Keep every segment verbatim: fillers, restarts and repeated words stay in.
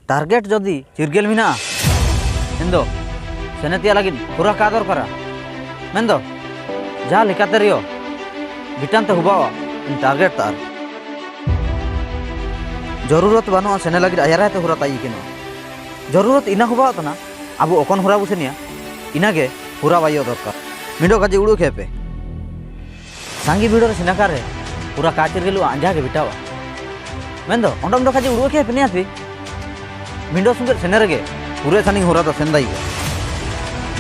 Target jodi chirgel mena'a, ᱮᱱᱫᱚ ᱥᱮᱱᱮ ᱛᱮᱭᱟᱜ ᱞᱟᱹᱜᱤᱫ ᱦᱩᱨᱟ ᱠᱟ ᱫᱚᱨᱠᱟᱨᱟ᱾ ᱢᱮᱱᱫᱚ ᱡᱟᱦᱟᱸ ᱞᱮᱠᱟᱛᱮ ᱨᱮᱦᱚᱸ ᱵᱤᱴᱟᱱ ᱛᱮ ᱦᱩᱵᱟᱣᱟ ᱤᱧ target ᱛᱟᱨ᱾ ᱡᱚᱨᱩᱨᱚᱛ ᱵᱟᱹᱱᱩᱜᱼᱟ ᱥᱮᱱᱮ ᱞᱟᱹᱜᱤᱫ ᱟᱭᱟᱨᱟᱭ ᱛᱮ ᱦᱩᱨᱟ ᱛᱟᱭᱤ ᱠᱤᱱᱟ᱾ ᱡᱚᱨᱩᱨᱚᱛ ᱤᱱᱟ ᱦᱩᱵᱟᱣᱟᱜ ᱛᱟᱱᱟ, ᱟᱵᱚ ᱚᱠᱚᱱ ᱦᱩᱨᱟ ᱵᱚ ᱥᱮᱱᱮᱭᱟ, ᱤᱱᱟᱜᱮ ᱦᱩᱨᱟ ᱵᱟᱭᱚᱜ ᱫᱚᱨᱠᱟᱨ᱾ ᱢᱤᱰᱚ ᱠᱟᱡᱮ ᱩᱲᱩᱜ ᱠᱷᱮᱯᱮ᱾ ᱥᱟᱸᱜᱤ ᱵᱷᱤᱲ ᱨᱮ ᱥᱮᱱᱟᱠᱟ ᱨᱮ ᱯᱩᱨᱟ ᱠᱟᱪ ᱨᱮᱜᱮ ᱞᱩ ᱟᱸᱡᱟ ᱜᱮ ᱵᱤᱴᱟᱣᱟ᱾ ᱢᱮᱱᱫᱚ ᱚᱸᱰᱚᱢ ᱫᱚ ᱠᱷᱟᱡ ᱩᱲᱩᱜ ᱠᱮ ᱯᱮᱱᱮᱭᱟ ᱯᱮ᱾ ᱢᱤᱰᱚ ᱥᱩᱸᱜᱮ ᱥᱮᱱᱮ ᱨᱮᱜᱮ ᱯᱩᱨᱟᱹ ᱥᱟᱱᱤᱝ ᱦᱩᱨᱟ ᱫᱚ ᱥᱮᱱ ᱫᱟᱭᱤᱜᱼᱟ᱾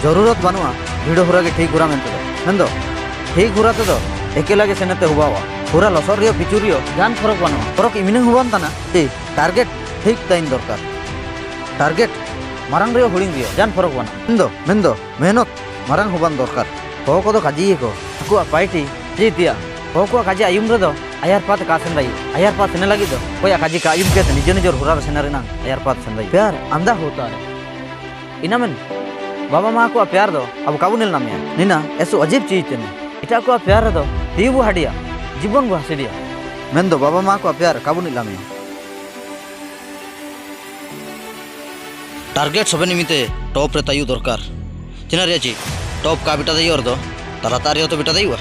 ᱡᱚᱨᱩᱨᱚᱛ ᱵᱟᱹᱱᱩᱜᱼᱟ ᱵᱷᱤᱲ ᱦᱩᱨᱟ ᱜᱮ ᱴᱷᱤᱠ ᱦᱩᱨᱟ ᱢᱮᱱᱛᱮ ᱫᱚ᱾ ᱢᱮᱱᱫᱚ ᱴᱷᱤᱠ ᱦᱩᱨᱟ ᱛᱮᱫᱚ ᱮᱠᱮᱞᱟ ᱜᱮ ᱥᱮᱱᱮ ᱛᱮ ᱦᱩᱵᱟᱣᱟ᱾ ᱦᱩᱨᱟ ᱞᱚᱥᱚᱫ ᱨᱮᱭᱚ ᱯᱤᱪᱩ ᱨᱮᱭᱚ ᱡᱟᱦᱟᱱ ᱯᱷᱚᱨᱚᱠ ᱵᱟᱹᱱᱩᱜᱼᱟ᱾ ᱯᱷᱚᱨᱚᱠ ᱤᱢᱤᱱᱤᱝ ᱦᱩᱵᱟᱱ ᱛᱟᱱᱟ ᱛᱮ target ᱴᱷᱤᱠ ᱛᱟᱭᱤᱱ ᱫᱚᱨᱠᱟᱨ᱾ Target ᱢᱟᱨᱟᱝ ᱨᱮᱭᱚ ᱦᱩᱰᱤᱝ ᱨᱮᱭᱚ ᱡᱟᱦᱟᱱ ᱯᱷᱚᱨᱚᱠ ᱵᱟᱹᱱᱩᱜᱼᱟ᱾ ᱢᱮᱱᱫᱚ, ᱢᱮᱱᱫᱚ ᱢᱮᱦᱱᱚᱛ ᱢᱟᱨᱟᱝ ᱦᱩᱵᱟᱱ ᱫᱚᱨᱠᱟᱨ᱾ ᱦᱚᱦᱚ ᱠᱚᱫᱚ ᱠᱟᱡᱤ ᱜᱮᱠᱚ ᱟᱠᱚᱣᱟᱜ ᱯᱟᱭᱴᱤ ᱡᱤᱛᱤᱭᱟ᱾ ᱦᱚᱦᱚ ᱠᱚᱣᱟᱜ ᱠᱟᱡᱤ ᱟᱭᱩᱢ ᱨᱮᱫᱚ ᱟᱭᱟᱨ ᱯᱟᱛ ᱠᱟ ᱥᱮᱱ ᱫᱟᱭᱤ᱾ ᱟᱭᱟᱨ ᱯᱟᱛ ᱥᱮᱱᱮ ᱞᱟᱹᱜᱤᱫ ᱫᱚ ᱚᱠᱚᱭᱟᱜ ᱠᱟᱡᱤ ᱠᱟ ᱟᱭᱩᱢ ᱠᱮᱛᱮ ᱱᱤᱡᱮ ᱱᱤᱡᱮᱨ ᱦᱩᱨᱟ ᱨᱮ ᱥᱮᱱᱮ ᱨᱮᱱᱟᱝ ᱟᱭᱟᱨ ᱯᱟᱛ ᱥᱮᱱ ᱫᱟᱭᱤ᱾ ᱯᱭᱟᱨ ᱟᱱᱫᱷᱟ ᱦᱳᱛᱟ ᱦᱟᱭ᱾ ᱤᱱᱟ ᱢᱮᱱ ᱵᱟᱵᱟ ᱢᱟ ᱠᱚᱣᱟᱜ ᱯᱭᱟᱨ ᱫᱚ ᱟᱵᱚ ᱠᱟᱵᱚ ᱱᱮᱞ ᱱᱟᱢᱮᱭᱟ᱾ ᱱᱤᱱᱟ ᱮᱥᱚ ᱟᱡᱤᱵ ᱪᱤᱡ ᱛᱮᱱᱮ᱾ ᱮᱴᱟᱜ ᱠᱚᱣᱟᱜ ᱯᱭᱟᱨ ᱨᱮᱫᱚ ᱛᱤᱭᱩ ᱵᱚ ᱦᱟᱰᱤᱭᱟ, ᱡᱤᱵᱚᱱ ᱵᱚ ᱦᱟᱥᱤᱰᱤᱭᱟ᱾ ᱢᱮᱱᱫᱚ ᱵᱟᱵᱟ ᱢᱟ ᱠᱚᱣᱟᱜ ᱯᱭᱟᱨ ᱠᱟᱵᱚ ᱱᱮᱞ ᱱᱟᱢᱮᱭᱟ᱾ Target ᱥᱚᱵᱮ ᱱᱤᱢᱤᱛᱮ top ᱨᱮ ᱛᱟᱭᱩ ᱫᱚᱨᱠᱟᱨ᱾ ᱪᱮᱱᱟ ᱨᱮᱭᱟᱜ ᱪᱤ top ᱠᱟ ᱵᱤᱴᱟ ᱫᱟᱭᱩ ᱚᱨ ᱫᱚ ᱛᱟᱞᱟ ᱛᱟᱨ ᱨᱮᱭᱟᱜ ᱛᱚ ᱵᱤᱴᱟ ᱫᱟᱭᱩᱜᱼᱟ᱾